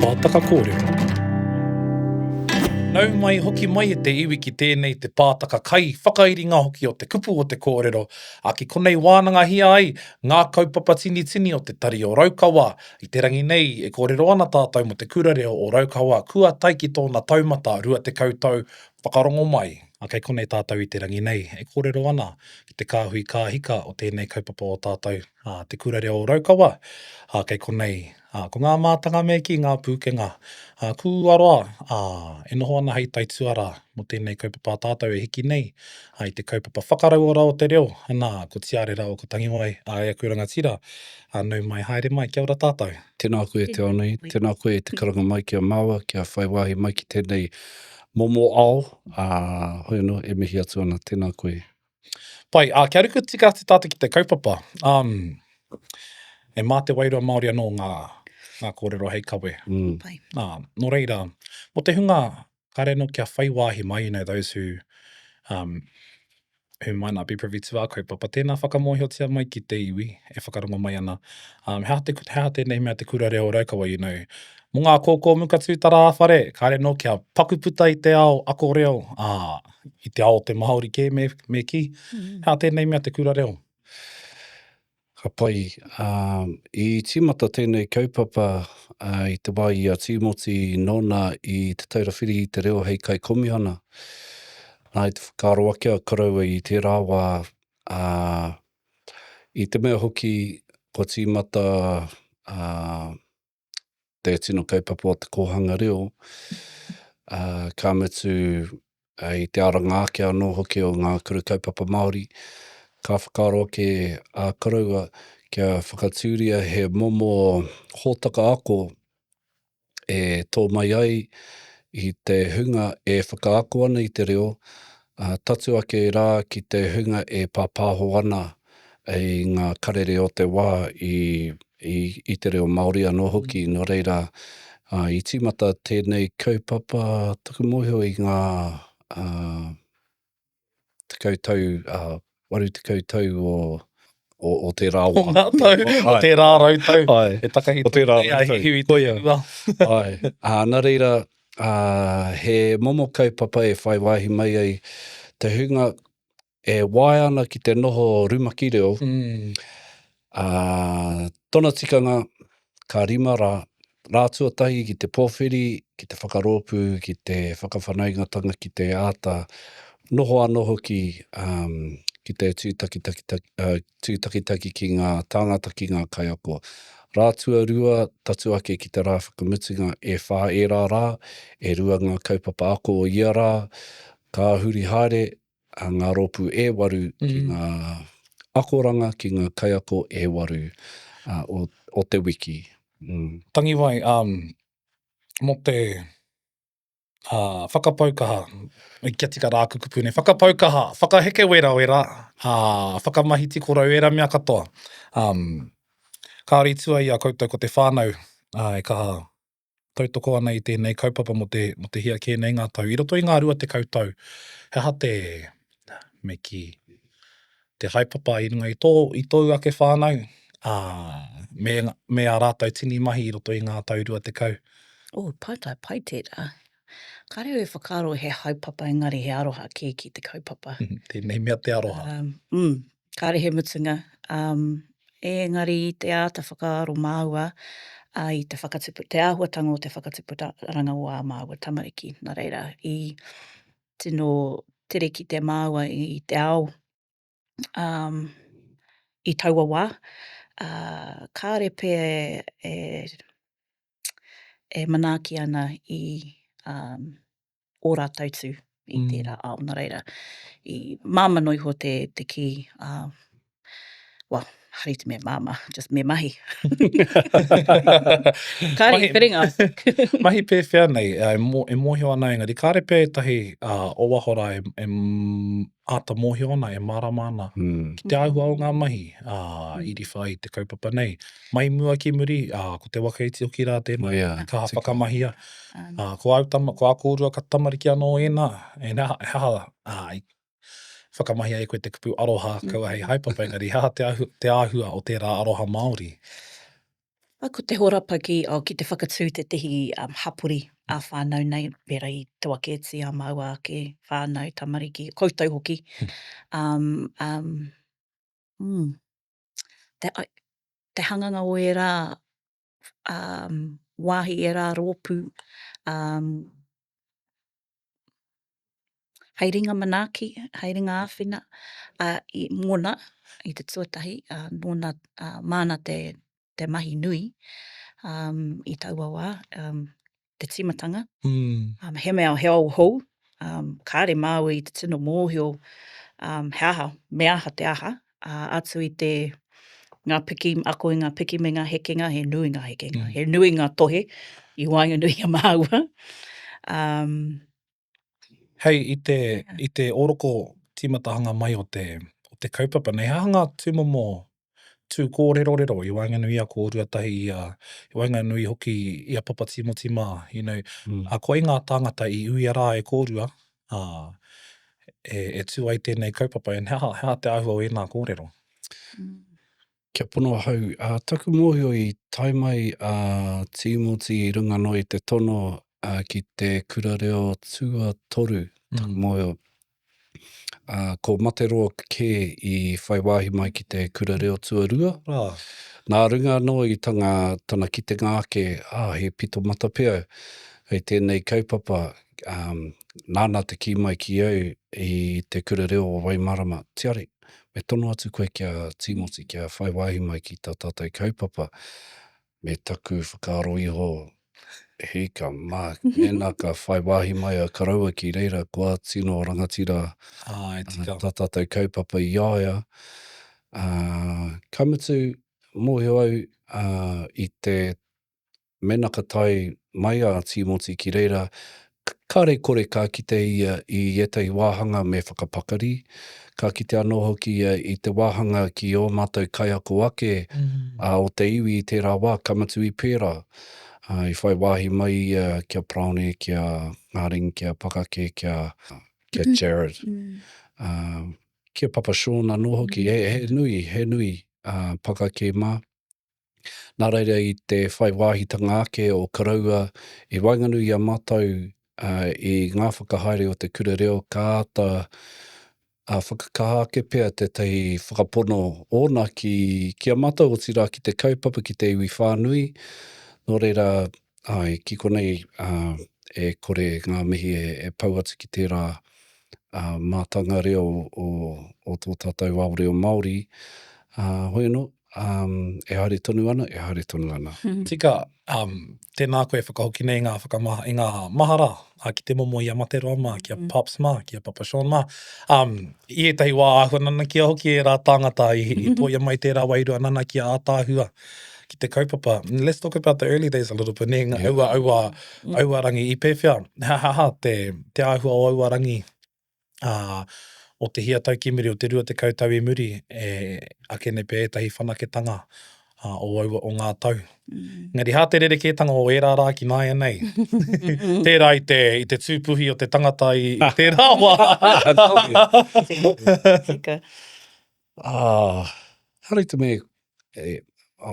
Pātaka Kōrero. Nau mai hoki mai e te iwi ki tēnei te pātaka kai, whakairinga hoki o te kupu o te kōrero, ā, ki konei wānangahia ai ngā kaupapa tinitini o te Tari o Raukawa. I te rangi nei e kōrero ana tātou mō te Kura Reo o Raukawa kua tae ki tōna taumata 20 tau whakarongo mai. Ā, kei konei tātou i te rangi nei e kōrero ana ki te kāhui kāhika o tēnei kaupapa o tātou, ā, Te Kura Reo o Raukawa, ā, kei konei, ā, ko ngā mātanga me kī ngā pūkenga, ā, kūaroa, ā, e noho ana hei taituarā mō tēnei kaupapa a tātou e hiki nei, ā, i te kaupapa whakarauora o te reo, anā, ko Tiare rāua ko Tangiwai, ā, e aku rangatira, ā, nau mai haere mai, kia ora tātou. Tēnā koe e Te Aonui, tēnā koe e te karanga mai ki a māua kia whai wāhi mai ki tēnei momo ao, ā, hoi anō, e mihi atu ana, tēnā koe. Pai, ā, kia ruku tika atu tātou ki te kaupapa. Um, e mā te wairua Māori anō ngā, ngā kōrero hei kawe. Mm. Pai. Ā, nō reira, mō te hunga kāre anō kia whai wāhi mai, you know, those who, um, who might not be privy to our kaupapa, tēnā whakamōhiotia mai ki te iwi e whakarongo mai ana. Um, he aha, te, he aha tēnei mea te kura reo o Raukawa, you know, mō ngā kōkō muka tūtara ā-whare, kāre anō kia paku puta i te ao ako reo, ā, i te ao o te Māori kē me, me kī. He aha tēnei mea te kura reo? Ka pai. I tīmata tēnei kaupapa i te wā i a Tīmoti nōna i Te Taura Whiri i te Reo hei kaikomihana. Nā, i te whakaaro ake a koroua i tērā wā, ā, i te mea hoki kua tīmata, ā, te tino kaupapa o te kōhanga reo, ā, ka mutu i te aranga ake anō hoki o ngā kura kaupapa Māori, ka whakaaro ake a koroua kia whakatūria he momo hōtaka ako e tō mai ai i te hunga e whakaako ana i te reo, ā, tatū ake rā ki te hunga e pāpāho ana i ngā karere o te wā i, i, i te reo Māori anō hoki. Nō reira, ā, i tīmata tēnei kaupapa taku mōhio i ngā, ā, tekau tau, ā, 80 tau o, o, o tērā wā. O ngā tau, o tērā rautau. Ai. E takahi o tērā rautau. Ai, hiwi te whenua. Ai. Ā, nā reira, ā, he momo kaupapa e whai wāhi mai ai te hunga e waea ana ki te noho rumaki reo, mm. ā, tona tikanga, ka rima rā, rā tuatahi ki te pōwhiri, ki te whakarōpū, ki te whakawhanaungatanga, ki te āta noho anō hoki um, ki te tūtakitaki, uh, tūtakitaki ki ngā tāngata, ki ngā kaiako. Rā tuarua, tatū ake ki te rā whakamutunga, e whā ērā rā, e rua ngā kaupapa ako o ia rā, ka huri haere a ngā rōpū e waru ki ngā akoranga, ki ngā kaiako e waru o, o te wiki. Mm. Tangiwai, um, mō te uh, whakapau kaha, kia tika rā aku kupu nei, whakapau kaha, whakaheke werawera, uh, whakamahi tikorau, ērā mea katoa. Um, kāore i tua i a koutou ko te whānau uh, e kaha tautoko ana i tēnei kaupapa mō te, mō te hia kē nei ngā tau. I roto i ngā 20 tau, he aha te, me kī, te haepapa i runga i tō, i tōu ake whānau, ā, me, me ā rātou tini mahi i roto i ngā tau 20? Oh, pātai pai tērā. Kāre au e whakaaro he haepapa engari he aroha kē ki te kaupapa. Tēnei mea te aroha. Um, mm, Kāre he mutunga. Um, engari i te āta whakaaro māua uh, i te whakatupu, te āhuatanga o te whakatupuranga o ā māua tamariki. Nā reira, i tino tere ki te māua i te ao um, i taua wā. Uh, kāre pea e, e manaaki ana i um, ō rātou tū i mm. tērā ao. Nā reira, i māmā noa iho te, te kī, uh, well, hari te mea māmā, just me mahi. Kāre i whiringa. mahi pēwhea nei, e, mō, e mōhio ana engari, kāre pea ētahi uh, o waho rā e, e āta mōhio ana, e mārama ana mm. ki te āhua o ngā mahi uh, i riwha i te kaupapa nei. Mai mua ki muri, uh, ko te waka iti hoki rā tēnā, oh, yeah, kaha whakamahia. Ā, ko āu tama, ko ā kōrua ka tamariki anō ēnā, ēnā, he aha, ā, i whakamahia e koe te kupu aroha, kaua hei haepapa, engari he aha te ahu, te āhua o tērā aroha Māori? Ko te horapa ki, oh, ki te whakatū tētehi um, hapori ā-whānau nei, pērā i Te Waka Iti ā māua ake whānau, tamariki, koutou hoki. Um, um, mm, te, te hanganga o ērā um, wāhi, ērā rōpū, um, hei ringa manaaki, hei ringa āwhina, ā, i, mōna, i te tuatahi, ā, nōna, ā, māna te, te mahi nui, ā, i taua wā, ā, te tīmatanga. Mm. He mea, he ao hou, ā, kāre māua i te tino mōhio, ā, he aha, me aha te aha, ā, atu i te, ngā piki, ako i ngā piki me ngā hekenga, he nui ngā hekenga, mm. he nui ngā tohe i waenganui i a māua. Um, Hei, i te, i te oroko tīmatahanga mai o te, o te kaupapa nei, he aha ngā tūmomo tū kōrerorero i waenganui i a kōrua tahi i a, i waenganui hoki i a Papa Tīmoti mā, you know, mm. a koe ngā tāngata i uia rā e kōrua, ā, e, e tū ai tēnei kaupapa, and he aha, he aha te āhua o ēnā kōrero? Mm. Kia pono ahau, ā, taku mōhio i tae mai a Tīmoti i runga noa i te tono ki te kura reo tuatoru, taku mōhio. Ā, ko Materoa kē i whai wāhi mai ki te kura reo tuarua. Nā runga anō i tanga, tana kitenga ake, ā, he pito mata pea kei tēnei kaupapa, ā, nāna te kī mai ki au i te kura reo o Waimārama, Tiare, Me tono atu koe ki a Tīmoti kia whai wāhi mai ki tā tātou kaupapa, me taku whakaaro iho, hika mā, mēnā ka whai wāhi mai a Koroua ki reira, kua tino rangatira tā tātou kaupapa i a ia. Ka mutu, mōhio au i te Mēnā ka tae mai a Tīmoti ki reira, kāre kore ka kite ia i ētahi wāhanga me whakapakari, ka kite anō hoki ia i te wāhanga ki ō mātou kaiako ake o te iwi i tērā wā, ka mutu i pērā. I whai wāhi mai ia ki a Paraone, ki a Ngāring, ki a Pakake, ki a Jared, ki a Papa Sean anō hoki. He nui, he nui Pakake mā. Nā reira i te whai wāhitanga ake o Koroua i waenganui i a mātou i ngā whakahaere o te kura reo ka āta whakakaha ake pea tētahi whakapono ōna ki, ki a mātou, otirā ki te kaupapa, ki te iwi whānui. Nō reira, āe, ki konei e kore ngā mihi e pau atu ki tērā mātanga reo o, o tō tātou ao reo Māori. Hoi anō, Um, e haere tonu ana, e haere tonu ana. Tika, um, tēnā koe e whakahoki nei i ngā whakamaha, i ngā mahara a, ki te momo i a Materoa mā, ki a mm. Pops mā, ki a Papa Sean mā. Um, I ētahi wā āhua nanakia hoki e rā tāngata i, i toia mai tērā wairua nanakia ātaahua ki te kaupapa. Let's talk about the early days a little bit, nē, yeah. aua, aua, mm. aua rangi i pēwhea. Ha, ha, ha, te, te āhua o aua rangi ā, o te hia tau ki muri, o te 20 tau i muri, e ake nei pea ētahi whanaketanga o aua, o ngā tau. Mm. Engari hā te rerekētanga o ērā rā ki nāianei. Tērā i te, i te tūpuhi o te tangata i, i tērā wā. Tika. Ah, haere te mea, e,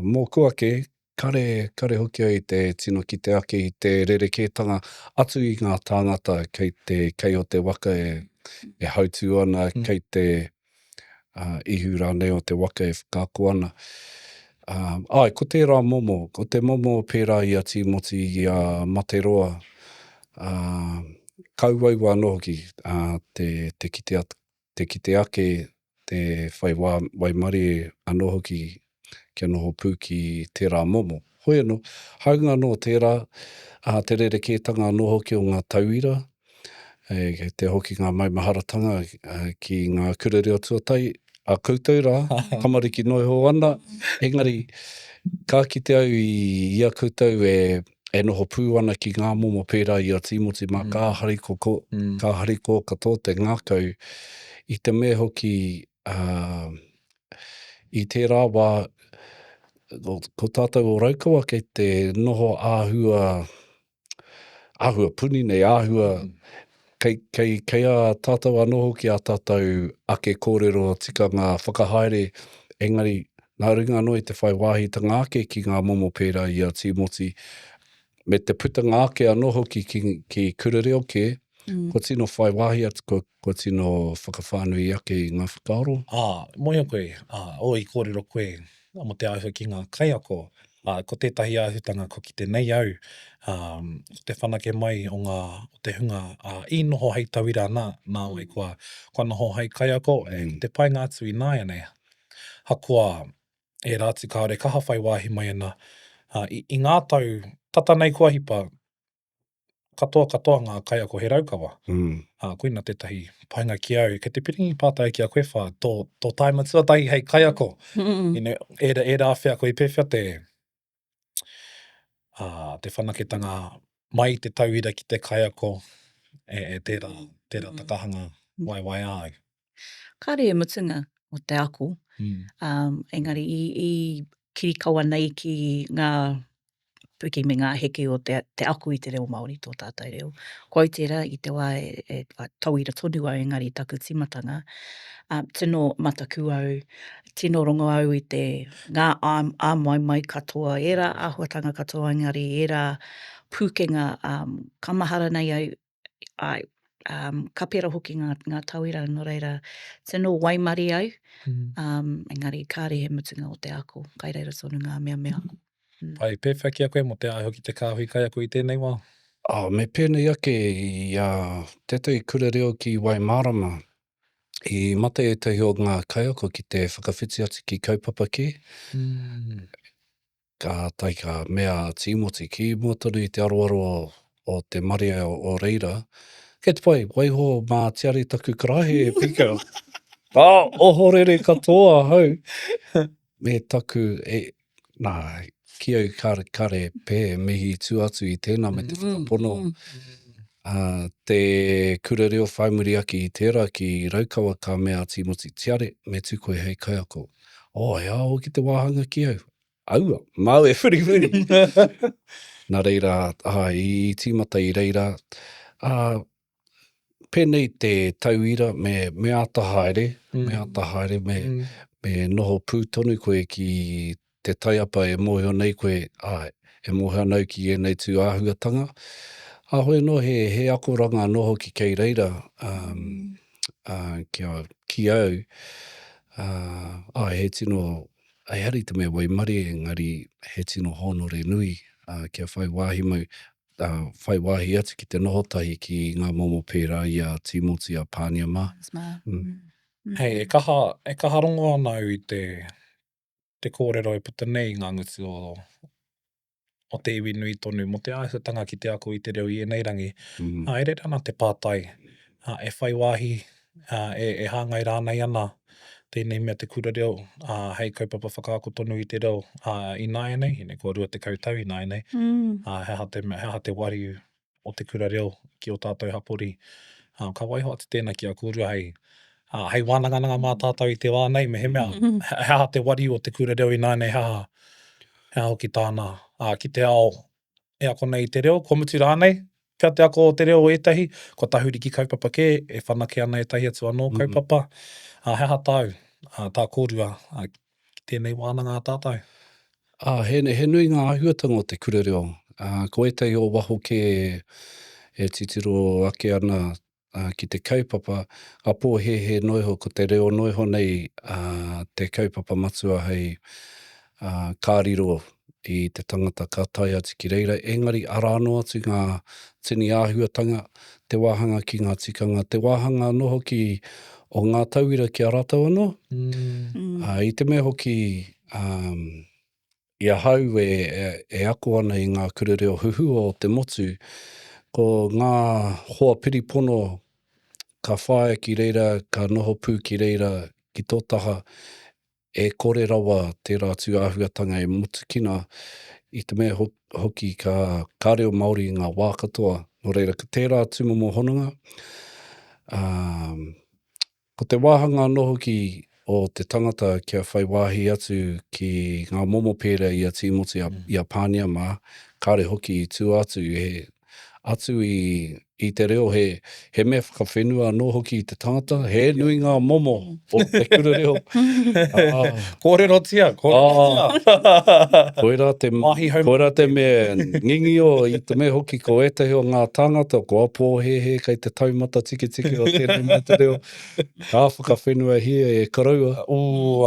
mōku ake, Kare, kare hoki au i te tino kite ake i te rerekētanga atu i ngā tāngata kei te kei o te waka e, e hautū ana, mm. kei te uh, ihu rānei o te waka e whakaako ana. Uh, ai, ko tērā momo, ko te momo pērā i a Tīmoti, i a Materoa, uh, ka uaua anō hoki uh, te, te, kite, te kite ake te whai wā, waimarie anō hoki kia noho pū ki tērā momo. Hoi anō, hāunga anō tērā, ā, te rerekētanga anō hoki o ngā tauira, e, kei te hoki ngā maumaharatanga ki ngā kura reo tuatahi a koutou rā, tamariki noa iho ana, engari ka kite au i, i a koutou e, e noho pū ana ki ngā momo pērā i a Tīmoti mā, ka hariko, ko, ka hariko katoa te ngākau i te mea hoki, ā, I tērā wā, ko tātou o Raukawa kei te noho āhua, āhua puni nei, āhua, kei, kei, kei a tātou anō hoki ā tātou ake kōrero tikanga whakahaere, engari. Nā runga anō i te whai wāhitanga ake ki ngā momo pērā i a Tīmoti, me te putanga ake anō hoki ki, ki kura reo kē, mm. kua tino whai wāhi atu, kua, kua tino whakawhānui ake i ngā whakaaro. Ā, mōhio koe, ā, o i kōrero koe mō te āhua ki ngā kaiako, ā, ko tētahi āhutanga kua kite nei au, ā, ko te whanake mai o ngā, o te hunga, ā, i noho hei tauira nā, nāwai kua, kua noho hei kaiako, e, ko te painga atu ināianei, hakoa ērā atu kāore kaha whai wāhi mai ana, ā, i, i ngā tau tata nei kua hipa, katoa katoa ngā kaiako he raukawa. Mm. Ā, koina tētahi painga ki au. Kei te piringi pātai ki a koe whā, tō, tō tāima tuatahi hei kaiako. Mm. You know, ērā, ērā wheako i pēwhea te, ā, te whanaketanga mai i te tauira ki te kaiako e, e tērā, tērā mm. takahanga waiwaiā ai. Kāre e mutunga o te ako, mm. um, engari i, i kirikawa nei ki ngā piki me ngā heke o te, te ako i te reo Māori, tō tātou reo. Ko au tērā i te wā e, e, e tauira tonu au engari taku tīmatanga, um, tino mataku au, tino rongo au i te ngā āmaimai katoa, ērā āhuatanga katoa engari ērā pūkenga um, ka mahara nei au, ai, um, ka pera hoki ngā, ngā tauira, nō reira, tino waimarie au, mm. um, engari kāre he mutunga o te ako, kai reira tonu ngā mea me ako. Mm. Pai, pēwhea ki a koe mō te āhua ki te kāhui kaiako i tēnei wā? Oh, me pēnei ake i uh, tētahi kura reo ki Waimārama, i mate ētahi o ngā kaiako ki te whakawhiti atu ki kaupapa kē. Mm. Kātahi ka mea a Tīmoti ki mua tonu i te aroaro o te marea o reira, Kei te pai, waiho mā Tiare taku karaehe e pika. Ka ohorere katoa ahau me taku, e, nā, ki au kare, kare pē mihi tua atu i tēnā me te whakapono. Ā, te kura reo whai muri ake i tērā ki Raukawa ka mea a Tīmoti, Tiare, me tū koe hei kaiako. Oh, he aha hoki te wāhanga ki au? Aua, māu e whiriwhiri! Nā reira, āe, i tīmata i reira, ā, pēnei te tauira me, me āta haere, me āta haere, me, me noho pū tonu koe ki te taiapa e mōhio nei koe, āe, e mōhio ana au ki ēnei tū āhuatanga. Ā, hoi anō he, he akoranga anō hoki kei reira, ā, ā, kia, ki au, ā, āe, he tino, ehara i te mea waimarie, engari he tino hōnore nui, ā, kia whai wāhi mau, ā, whai wāhi atu ki te noho tahi ki ngā momo pērā i a Tīmoti, a Pānia mā. Mm. Hei, e kaha, e kaha rongo ana au i te, te kōrero e puta nei i ngā ngutu o, o te iwi nui tonu mō te āhuatanga ki te ako i te reo i ēnei rangi. Mm. Ā, e rere ana te pātai, ā, e whai wāhi, ā, e, e hāngai rānei ana tēnei mea te kura reo, ā, hei kaupapa whakaako tonu i te reo, ā, ināianei, ine kua 20 tau ināianei, mm. ā, he aha te, he aha te wariu o te kura reo ki ō tātou hapori. Ā, ka waiho atu tēnā ki a kōrua hei, ā, hei wānangananga mā tātou i te wā nei, mehemea, he aha te wariu o te kura reo ināianei, he aha, he aha hoki tāna, ā, ki te ao e ako nei i te reo, kua mutu rānei pea te ako o te reo o ētahi, kua tahuri ki kaupapa kē, e whanake ana ētahi atu anō kaupapa. Ā, he aha tāu, ā, tā kōrua, ā, ki tēnei wānanga a tātou? Ā, he, he nui ngā āhuatanga o te kura reo. Ā, ko ētahi o waho kē e titiro ake ana ā, ki te kaupapa, ka pōhēhē noa iho ko te reo noa iho nei ā, te kaupapa matua hei ā, ka riro i te tangata ka tae atu ki reira, engari arā noa atu ngā tini āhuatanga, te wāhanga ki ngā tikanga, te wāhanga anō hoki o ngā tauira ki a rātou anō. Mm. Ā, i te mea hoki, um, i ahau e, e, e ako ana i ngā kura reo huhua o te motu, ko ngā hoa piripono ka whāia ki reira, ka noho pū ki reira, ki tō taha, e kore rawa tērā tū āhuatanga e motukina i te mea hoki ka, ka reo Māori i ngā wā katoa. Nō reira, ko tērā tūmomo hononga, ā, ko te wāhanga anō hoki o te tangata kia whai wāhi atu ki ngā momo pērā i a Tīmoti, i a Pānia mā, kāre hoki i tua atu, he, atu i. i te reo he, he mea whakawhenua anō hoki i te tangata, he nui ngā momo o te kura reo. Ah. Kōrerotia, kōrerotia. Ah. Koirā te, koirā te mea ngingio i te mea hoki ko ētahi o ngā tāngata kua pōhēhē kei te taumata tiketike o tēnei mea te reo. Ka whakawhenuahia e koroua. Ū,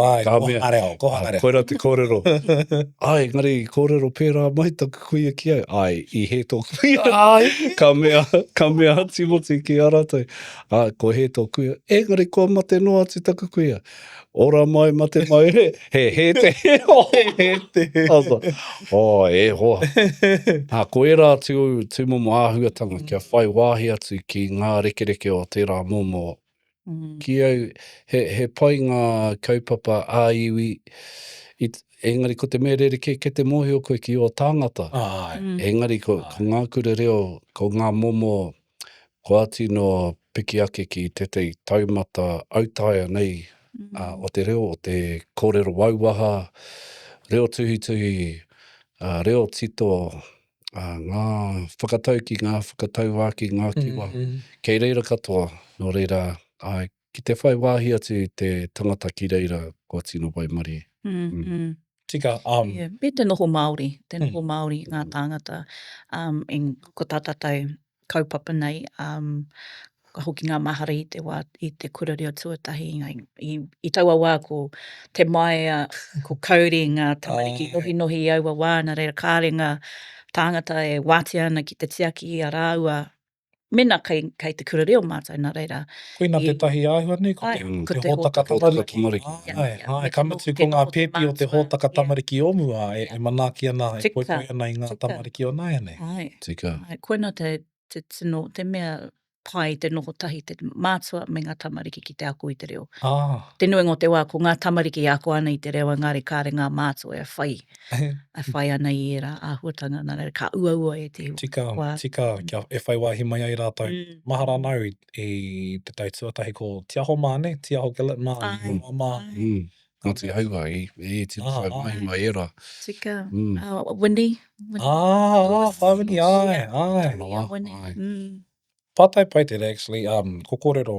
āe, kohanga reo, kohanga reo. Koirā te kōrero. Āe, engari i kōrero pērā mai taku kuia ki au. Āe, i hē tō kuia. Āe. Ka mea, ka mea a Timoti ki a rātou, āe, ko hē tō kuia. Engari kua mate noa atu taku kuia. Ora mai, mate mai, he, he hē te hē. He hē te hē. I was like, oh, e hoa. Nā, ko ērā tū, tūmomo āhuatanga kia whai wāhi atu ki ngā rekereke o tērā momo. Mm. Ki au, he, he pai ngā kaupapa ā-iwi, i, engari ko te mea rerekē, kei te mōhio koe ki ō tāngata. Āe. Mm. Engari ko, ko ngā kura reo, ko ngā momo, kua tino piki ake ki tētahi taumata autaia nei mm. uh, o te reo, o te kōrero wauwaha, reo tuhituhi, uh, reo tito, uh, ngā whakatauki, ngā whakatauāki, ngā kiwa, mm -hmm. kei reira katoa, nō reira, ai, ki te whai wāhi atu te tangata ki reira, kua tino waimarie. Mm -hmm. Mm. Tika, um. Yeah, me te noho Māori, te noho mm. Māori ngā tāngata. Um, en, ko tā tātou kaupapa nei, um, ka hoki ngā mahara i te wā, i te kura reo tuatahi, i, i, i taua wā ko Te Maea, ko Kauri ngā tamariki nohinohi i aua wā, nā reira kāre ngā tāngata e wātea ana ki te tiaki i a rāua Mena kei, kei te kura reo mātou, nā reira. Koina tētahi āhua nei, ko te, ko te hōtaka tamariki. Āe, āe, ka mutu ko ngā pēpi o te hōtaka tamariki o mua e, e manaaki ana, e poipoi ana i ngā tamariki o nāianei. Āe. Tika. Āe, koina te, te tino, te mea pai te noho tahi te mātua me ngā tamariki ki te ako i te reo. Ah. Te nuinga o te wā, ko ngā tamariki e ako ana i te reo, engari kāre ngā mātua e whai e whai ana i ērā āhuatanga, nā reira, ka uaua e te Tika, wā. tika, kia e whai wāhi mai ai rātou. Mm. Mahara ana au i, i te tau tuatahi ko Tiaho mā, nē? Tiaho Gillett mā, Ai, Roa mā. ai. Mm. Ngāti Hauā, i, i tino Ah, whai ah. wāhi mai ērā. Tika. Mm. Uh, Winnie. Winnie. Ah, ah, whā Winnie, ai, ai. Tōna wā, Winnie. ai. Mm. Pātai pai tērā, actually, um, ko kōrero,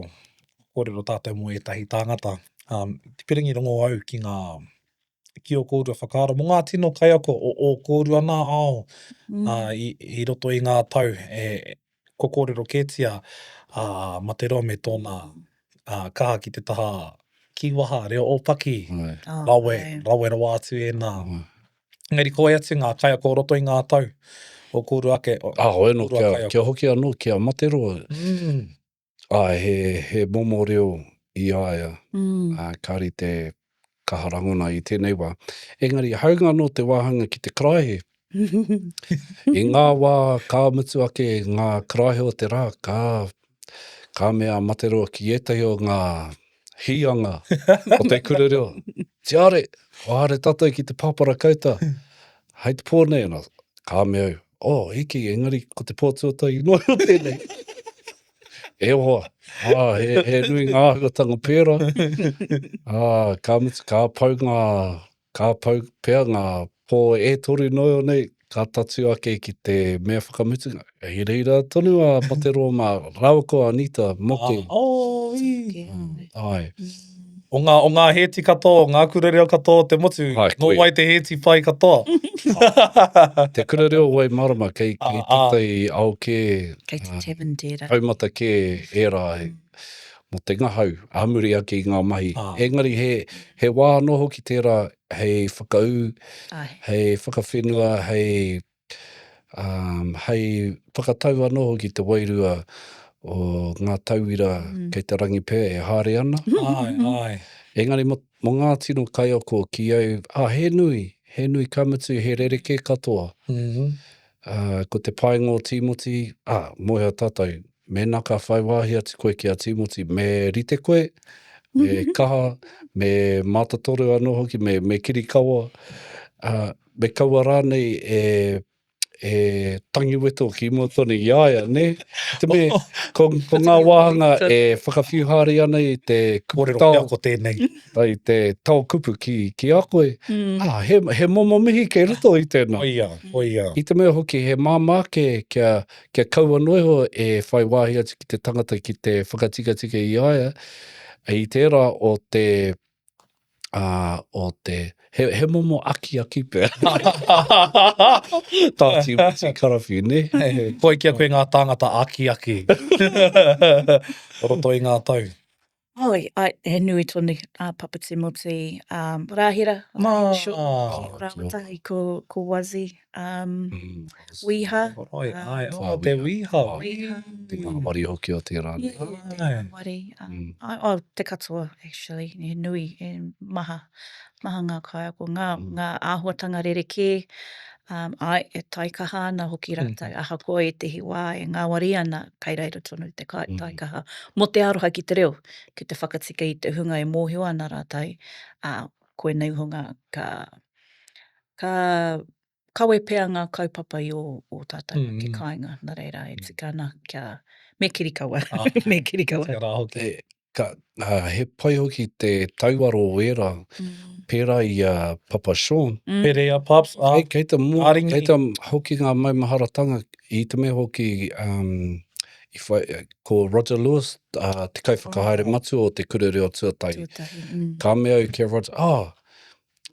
kōrero tātou mō ētahi tāngata. Um, te pirangi rongo au ki ngā, ki ō kōrua whakaaro mō ngā tino kaiako o ō kōrua nā ao mm. uh, i, i roto i ngā tau e, ko kōrero kētia a uh, Materoa me tōna uh, kaha ki te taha kīwaha, reo ōpaki, oh, rawe, rawe rawa atu ēnā. Mm. Engari ko wai atu ngā kaiako o roto i ngā tau o kōrua ake. O, ah, hoi anō, kōrua kia, kia hoki anō, kia Materoa. Mm. Āe, he, he momo reo i a ia, mm. ā, kāre te kaha rangona i tēnei wā. Engari, hāunga anō te wāhanga ki te karaehe. I ngā wā ka mutu ake ngā karaehe o te rā, ka, ka mea a Materoa ki ētahi o ngā hīanga o te kura reo, Tiare, kua haere tātou ki te pāpara kauta, hei te pō nei, ana, ka mea au, oh, hiki, engari ko te pō tuatahi noa iho tēnei. E hoa, ā, he, he nui ngā āhuatanga pērā. Ā, ka mutu, ka pau ngā, ka pau pea ngā pō e toru noa iho nei, ka tatū ake ki te mea whakamutunga. I reira tonu a Materoa mā rāua ko Anita Moke. Ah, oh, i. Āe. O ngā, o ngā hēti katoa, o ngā kura reo katoa o te motu, Hai, nō koia. wai te hēti pai katoa? Te kura reo o Waimārama, kei, kei Ah, ah. tētahi ao kē, Kei te tavern tērā. taumata kē ērā mō te ngahau, ā muri ake i ngā mahi. Ah. Engari he, he wā anō hoki tērā hei whakaū, Āe. hei whakawhenua, hei um, hei whakatau anō hoki te wairua o ngā tauira mm. kei te rangi pea e haere ana. Ai, ai. Engari mo, mo ngā tino kaiako ki au, ah, he nui, he nui ka mutu, he rerekē katoa. Mm -hmm. Uh, ko te painga o Tīmoti, ah, mohio tātou, mēnā ka whai wāhi atu koe ki a Tīmoti, me rite koe, me kaha, me mātotoru anō hoki, me, me kirikawa, uh, me kaua rānei e, E tangi weto ki mua tonu i a ia, nē? Te mea, ko, ko ngā wāhanga e whakawhiu haere ana i te kupu Kōrero tao, pea ko tēnei. i te tao kupu ki, ki a koe, mm. ah, he, he momo mihi kei roto i tēnā. Koia, koia. I te mea hoki, he māmā ake kia, kia kaua noa iho e whai wāhi atu ki te tangata ki te whakatikatika i a ia, i tērā o te ā, o te, he, he momo akiaki pea. Tā Tīmoti Karawhiu, nē? Koi ki a koe ngā tāngata akiaki o roto i ngā tau. Oi, ai, he nui tonu a Papa Timoti, um, Rāhira, Mā. Shaw, rāua tahi ko, ko Wazzy, um, Wiha. Oi, ai, oh, te Wiha. Wiha. Te ngāwari hoki o tērā. Yeah, te ngāwari. Um, ai, oh, te katoa, actually. He nui, he maha, maha ngā kaiako, ngā, mm. ngā āhuatanga rerekē. Um, ai, e taikaha ana hoki rātou, mm. ahakoa ētehi wā e ngāwari ana, kai reira tonu te kai, mm. taikaha. Mō te aroha ki te reo, ki te whakatika i te hunga e mōhio ana rātou, ā, koinei hunga ka, ka kawe pea ngā kaupapa i ō, ō tātou mm. ake kāinga. Nā reira, e tika ana kia me kirikawa. Ah, me kirikawa. Tika rā hoki. E, ka, uh, he pai hoki te tauaro o ērā, mm. pērā i a Papa Sean. Mm. Pērā i a Pops, ah, kei, kei te, mo, kei te hoki ngā maumaharatanga i te mea hoki um, i whai, ko Roger Lewis, uh, te kaiwhakahaere oh. matua o te Kura Reo Tuatahi. Tuatahi mm. Ka mea au ki a Roger, ah,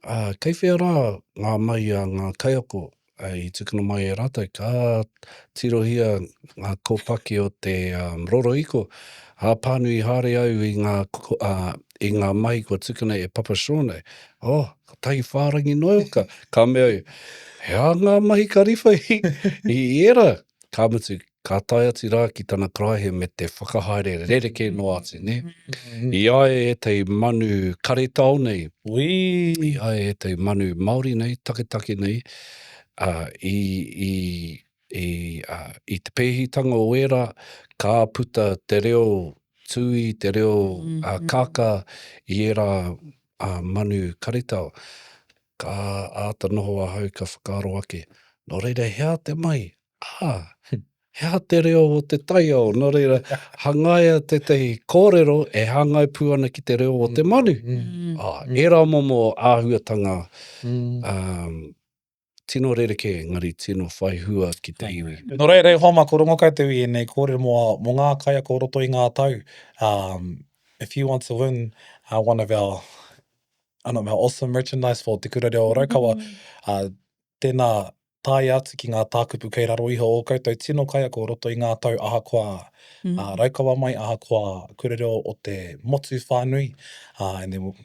Ā, kei whea rā ngā mahi a ngā kaiako i tukuna mai e rātou? Ka tirohia ngā kōpaki o te rorohiko, ā, pānui haere au i ngā, i ngā mahi kua tukuna e Papa Shaw nei. Oh, kotahi whārangi noa iho, ka, ka mea au, he aha ngā mahi ka riwha i, i ērā? Ka mutu, ka tae atu rā ki tana karaehe me te whakahaere rerekē noa atu, nē? I a ia ētahi manu karetao nei, i a ia ētahi manu Māori nei, taketake nei, ā, i, i, i, ā, i te pēhitanga o ērā, ka puta te reo tūī, te reo kākā i ērā manu karetao. Ka āta noho ahau ka whakaaro ake, nō reira he aha te mahi? Ā, he aha te reo o te taiao? Nō reira, hangaia tētahi kōrero e hāngai pū ana ki te reo o te manu. Ā, ērā momo āhuatanga, ā, tino rerekē, engari tino whai hua ki te iwi. Nō reira, e hoa mā, ko Rongokai te ui ēnei kōrero mō, mō ngā kaiako o roto i ngā tau. Um, if you want to win uh, one of our one of our awesome merchandise for Te Kura Reo o Raukawa, mm. uh, tēnā tāia atu ki ngā tākupu kei raro iho o koutou tino kaiako o roto i ngā tau ahakoa mm. uh, Raukawa mai, ahakoa Kura Reo o te motu whānui, uh, and then we'll,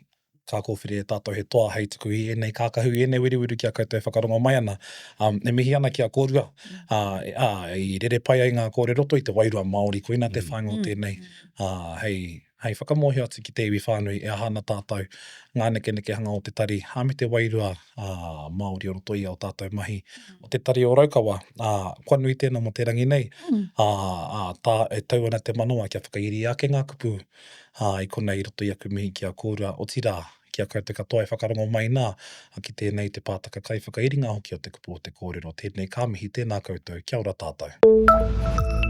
ka kōwhiri e tātou he toa hei tuku i ēnei kākahu, i ēnei wiriwiri ki a koutou e whakarongo mai ana. Um, e mihi ana ki a kōrua, uh, uh, i rere pai ai ngā kōrero roto i te wairua Māori, koina te mm. whāinga o mm. tēnei, uh, hei, hei whakamōhio atu ki te iwi whānui e aha ana tātou, ngā nekenekehanga o te tari, ā, me te wairua Māori o roto i ō tātou mahi o te Tari o Raukawa, ā, kua nui tēnā mō te rangi nei, ā, ā, tā, e tau ana te manawa kia whakairia ake ngā kupu, ā, i konei i roto i aku mihi ki a kōrua, otirā, ki a koutou katoa e whakarongo mai nā, ki tēnei te pātaka kaiwhakairinga hoki o te kupu o te kōrero, tēnei ka mihi, tēnā koutou, kia ora tātou.